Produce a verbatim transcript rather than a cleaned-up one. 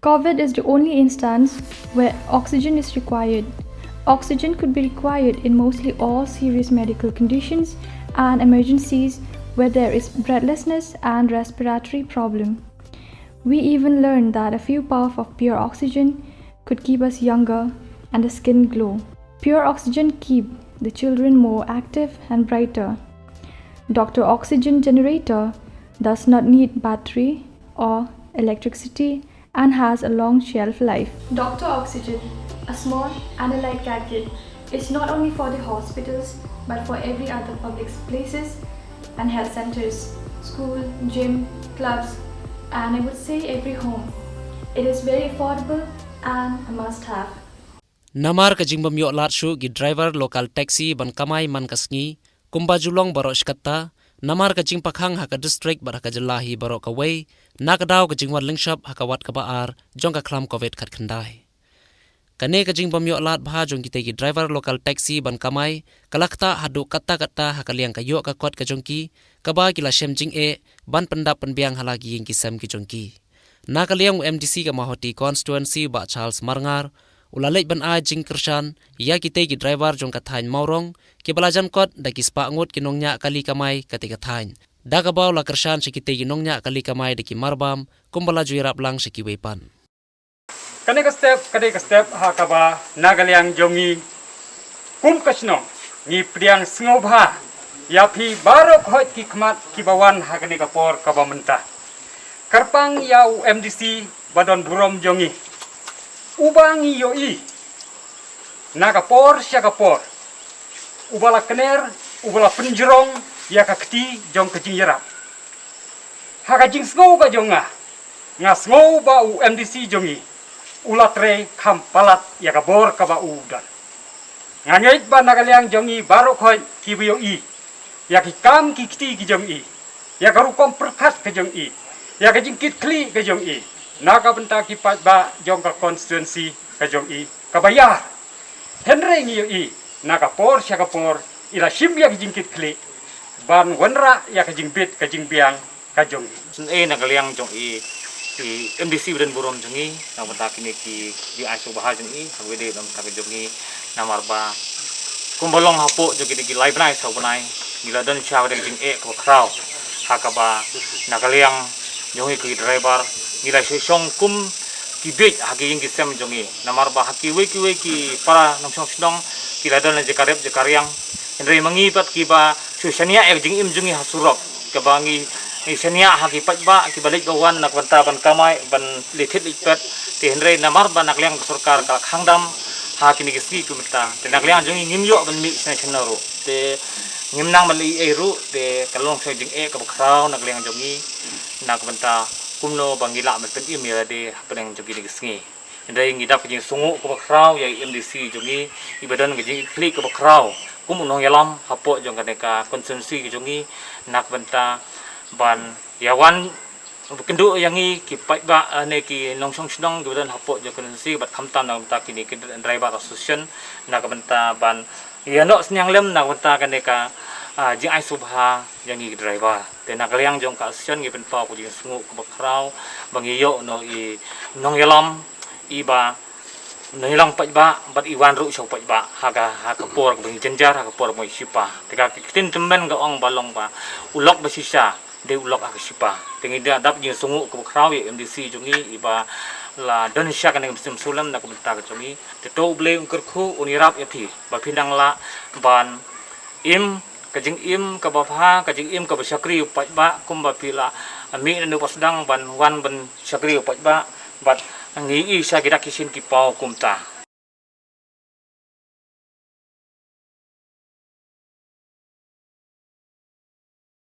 COVID is the only instance where oxygen is required. Oxygen could be required in mostly all serious medical conditions and emergencies where there is breathlessness and respiratory problem. We even learned that a few puff of pure oxygen could keep us younger and the skin glow. Pure oxygen keep the children more active and brighter. Doctor Oxygen Generator does not need battery or electricity and has a long shelf life. Doctor Oxygen, a small and a light gadget, is not only for the hospitals but for every other public places and health centers, school, gym, clubs, and I would say every home. It is very affordable and a must have. Namar ka jingbym ïoh lad shuh ki driver local taxi ban kamai man ka sngi, kumba ju long baroh shi katta, namar ka jingpakhang ha ka district bad ha ka jylla hi baroh kawei, na ka daw ka jingwan lyngshop ha ka wat kaba ar jong ka khlam COVID khatkhyndai. Kane ka jingbym ïoh lad bha jong kitei ki driver local taxi ban kamai, ka la ktah haduh katta katta ha ka liang ka ïoh ka kot ka jong ki, kaba ki la shem jingeh ban pyndap pynbiang ha la ki ïing ki sem ki jong ki. Na ka liang u MDC ka Mawhati constituency Bah Charles Marngar, u la leit ban ai jingkyrshan ïa kitei ki driver jong ka thaiñ Mawrong, kiba la jan kot da ki spah ngut ki nongñiah kali kamai katei ka thaiñ. Da kaba u la kyrshan sha kitei ki nongñiah kali kamai da ki marbam, kumba la ju ïarap lang sha kiwei pat. Kane ka step, kane ka step ha kaba na ka liang jong ngi kum ka shnong ngi pdiang sngewbha ïa phi baroh khoit ki khmat kiba wan ha kane ka por kaba mynta. Kyrpang ïa u MDC ba don burom jong ngi, uba ngi ïohi na ka por sha ka por, uba la kner, uba la pynjrong ïa ka kti jong ka jingïarap. Ha ka jingsngew ka jong nga, nga sngew ba u MDC jong ngi u la trei kham palat ïa ka bor kaba u don. Nga ngeit ba na ka liang jong ngi baroh khoit kiba ïohi ïa ki kam ki kti ki jong i, ïa ka rukom pyrkhat ka jong i, ïa ka jingkitkhlieh ka jong i na ka bynta ki paidbah jong ka constituency ka jong i kaba ïar. Hynrei ngi ïohi na ka por sha ka por i la shim ïa ka jingkitkhlieh ban wanrah ïa ka jingbit ka jingbiang ka jong i. Sngewbha na ka liang jong i, i MDC ba don burom jong i na ka bynta kine ki jingai sngewbha jong i ha kaba ïadei bad ka jong i, namar ba kumba long hapoh jong kine ki lai bnai saw bnai ngi la don sha ka jingeh kaba khraw ha kaba na ka liang jong i ki driver ngi la shu shong kum ki bieit ha ki ïing ki sem jong i, namar ba ha kiwei kiwei ki para nongshong shnong ki la don la jaka rep jaka riang. Hynrei ma ngi pat kiba shu shaniah ïa ka jingim jong i ha surok, kaba ngi ngi shaniah ha ki paidbah kiba leit ba wan na ka bynta ban kamai ban leit thied leit peit. Te hynrei namar ba na ka liang ka sorkar ka la khang dam ha kine ki sngi ki mynta, te na ka liang jong ngi ngim ïoh ban mih shane shane ruh, te ngim nang ban leh ei ei ruh, te ka long sha jingeh kaba khraw na ka liang jong ngi na ka bynta kumno ba ngi lah ban pynim ïa lade hapdeng jong kine ki sngi. Hynrei ngi dap ka jingsngewnguh kaba khraw ïa i MDC jong ngi iba don ka jingkitkhlieh kaba khraw kum u nongïalam hapoh jong kane ka constituency ka jong ngi na ka bynta ban ïa wan kynduh ïa ngi ki paidbah, eh, ne ki nongshong shnong kiba don hapoh jong ka constituency bad khamtam na ka bynta kine ki driver association na ka bynta ban ïa noh synñiang lem na ka bynta kane ka, ah, jingai sngewbha ïa ngi ki driver. Te na ka liang jong ka association ngi pynpaw ka jingsngewnguh kaba khraw ba ngi ïoh noh i nongïalam iba nongïalam paidbah bad i wan ruh sha u paidbah ha ka, ha ka por kaba ngi jynjar, ha ka por kaba ngi shipa. Te ka ktien tymmen ka ong ba long ba u lok ba shisha dei u lok ha ka shipa. Te ngi da dap jingsngewnguh kaba khraw ïa MDC jong ngi iba la don sha kane ka mynsiem sulem na ka bynta ka jong ngi. Te to U Blei un kyrkhu un ïarap ïa phi ba phin nang lah ban im ka jingim kaba bha, ka jingim kaba shakri u paidbah kumba phi la mih na u ba sdang ban wan ban shakri u paidbah bad ngi i sha ki dak ki shin ki paw kumta.